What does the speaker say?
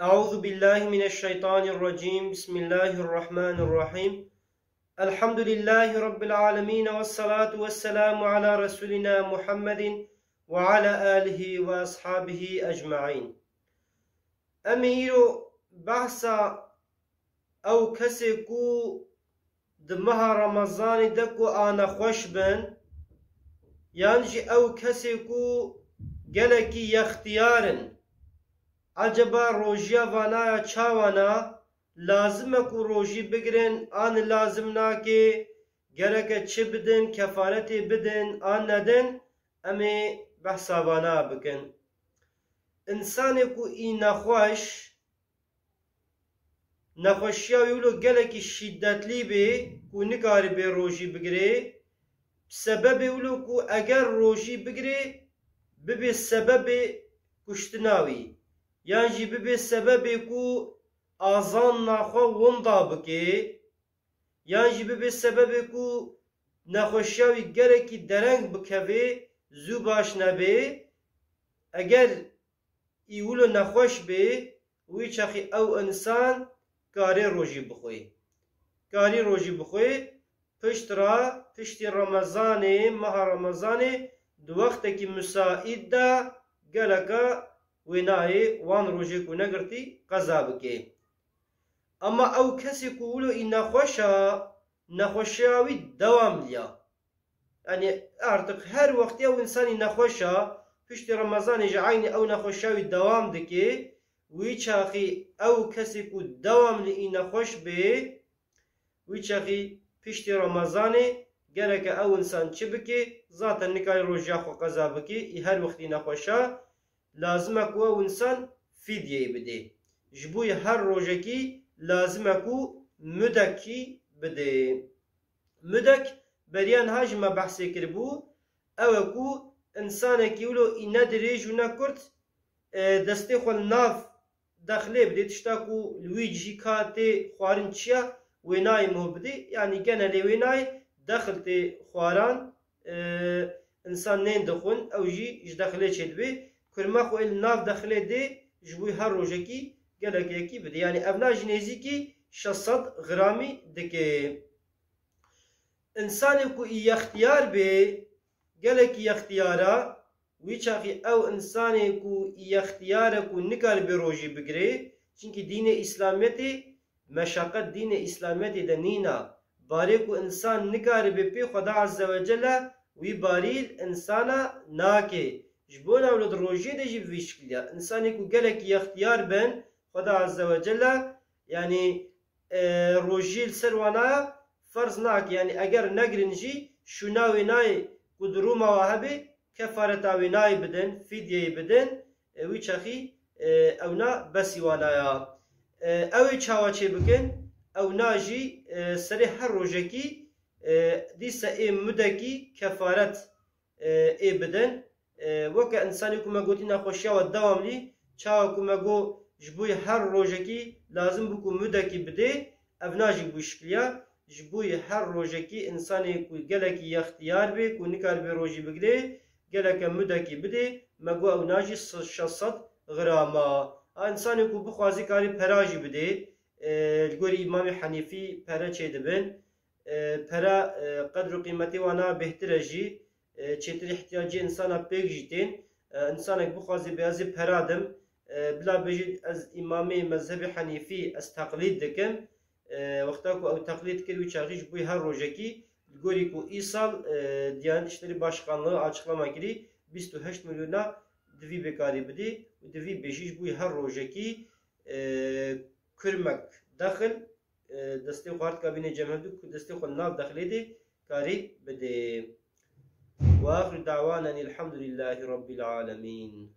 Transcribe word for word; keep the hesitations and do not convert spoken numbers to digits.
أعوذ بالله من الشيطان الرجيم. بسم الله الرحمن الرحيم. الحمد لله رب العالمين، والصلاة والسلام على رسولنا محمد وعلى آله وأصحابه أجمعين. Em ê îro behsa ew kesê ku di meha Remezanê de ku a nexweş bin, yan jî ew kesê ku gelekî yextiyar in, eceba rojiya vana ya çawan e, lazim e ku rojî bigirin, an lazim nake, gereke çi bidin, kefaretê bidin, an nedin, em ê behsa vana bikin. Însanê ku î nexweş, nexweşiya wî wilo gelekî şîdetlî bê ku nikaribê rojî bigirê, sebebê wilo ku eger rojî bigirê, bibê sebebê kuştina wî, yan jî bibê sebebê ku azanna xwe winda bike, yan jî bibê sebebê ku nexweşiya wî gelekî dereng bikevê, zû baş nebê, eger î wilo nexweş bê, wî çaxî ew însan karê rojî bixwê. Karî rojî bixwê, pişt re, piştî Remezanê, meha Remezanê, di wextekî misaîd de geleka wênayê wan rojê ku negirtî qeza bikê. Ama ew kesê ku wilo î nexweş e, nexweşiya wî dewamlî ya. Yanî artık her wextî ew însanî nexweş e, piştî Remezanê jî eynî ew nexweşiya wî dewam dike, wî çaxî ew kesê ku dewamlî î nexweş bê, wî çaxî piştî Remezanê gereke ew însan çi bike, zaten nikarî rojiya xwe qeza bike, î her wextî nexweş e, lazim e ku ew însan fîdyeyê bidê. Ji bo yê her rojekî lazim e ku mudekî bidê. Mudek beriya niha jî me behsê kiribû, ew e ku însanekî wilo î ne dirêj û ne kurt, e, destê xwe li nav dexlê bidê, tişta ku li wî cî ka tê xwarin çi ya, wênayê miho bidê. Yanî genelê wênayê dexil tê xwaran, e, însan nên dixwin, ew jî ji dexilê çêdibê. Kurma xwe ê li nav dexilê dê, ji bo her rojekî gelek yekî bidê. Yanî evna jî nêzîkî şeş sed gramî dike. Însanê ku î yextiyar bê, gelekî yextiyar e, wî çaxî ew însanê ku î yextiyar e ku nikaribe rojî bigirê, çimkî dînê Îslamiyetê meşaqet dînê Îslamiyetê de nîna. Barê ku însan nikaribe pê Xweda Azze ve Celle wî barî li însana nake. Ji bona wilo di rojiyê de jî bi vî şikilî ya. Însanê ku gelekî yextiyar bin, Xweda Azze ve Celle, yanî, e, rojiyê li ser wana ferz nake. Yanî eger negirin jî şûna wênayê ku di Rûma wa hebe, kefareta wênayê bidin, fîdyeyê bidin, e, wî çaxî, e, ewna besî wana ya. E, ew ê çawa çê bikin? Ewna jî, e, serê her rojekî, e, dîse ê mudekî kefaret, e, ê bidin. E, weke însanê ku me gotî nexweşiya we dewamlî, çawa ku me got ji bo yê her rojekî lazim bû ku mudekî bidê, evna jî bû şikiliya. Ji bo yê her rojekî însanê ku gelekî yextiyar bê, ku nikaribe rojî bigirê, geleke mudekî bidê, me got ewna jî se-, şeş sed gram a. A însanê ku bixwazî karî pera jî bidê, e, li gorî Îmamê Henîfî pere çêdibin. E, pere, e, qedr û qîmetê wana bêhtir e jî, e, çêtir îhtiyacê însana pêk jî tên. E, însanek bixwazê bê ez ê pera dim, e, bila bêjî ez îmamê mezhebê Henîfî ez teqlîd dikim. E, wexta ku ew teqlîd kir wî çaxî ji bo yê her rojekî, li gorî ku îsal, e, Diyanet Îşleri Başkanlığı açıklama kirî, bîst û heşt milyona divî bê karî bidî û divî bêjî ji bo yê her rojekî, e, kurmek dexil, e, destê xwe her dika bînê cem hevdû ku destê xwe li nav dexilê dê karî bidê. Ve axiru da'wanen elhamdülillahî rabbil alemin.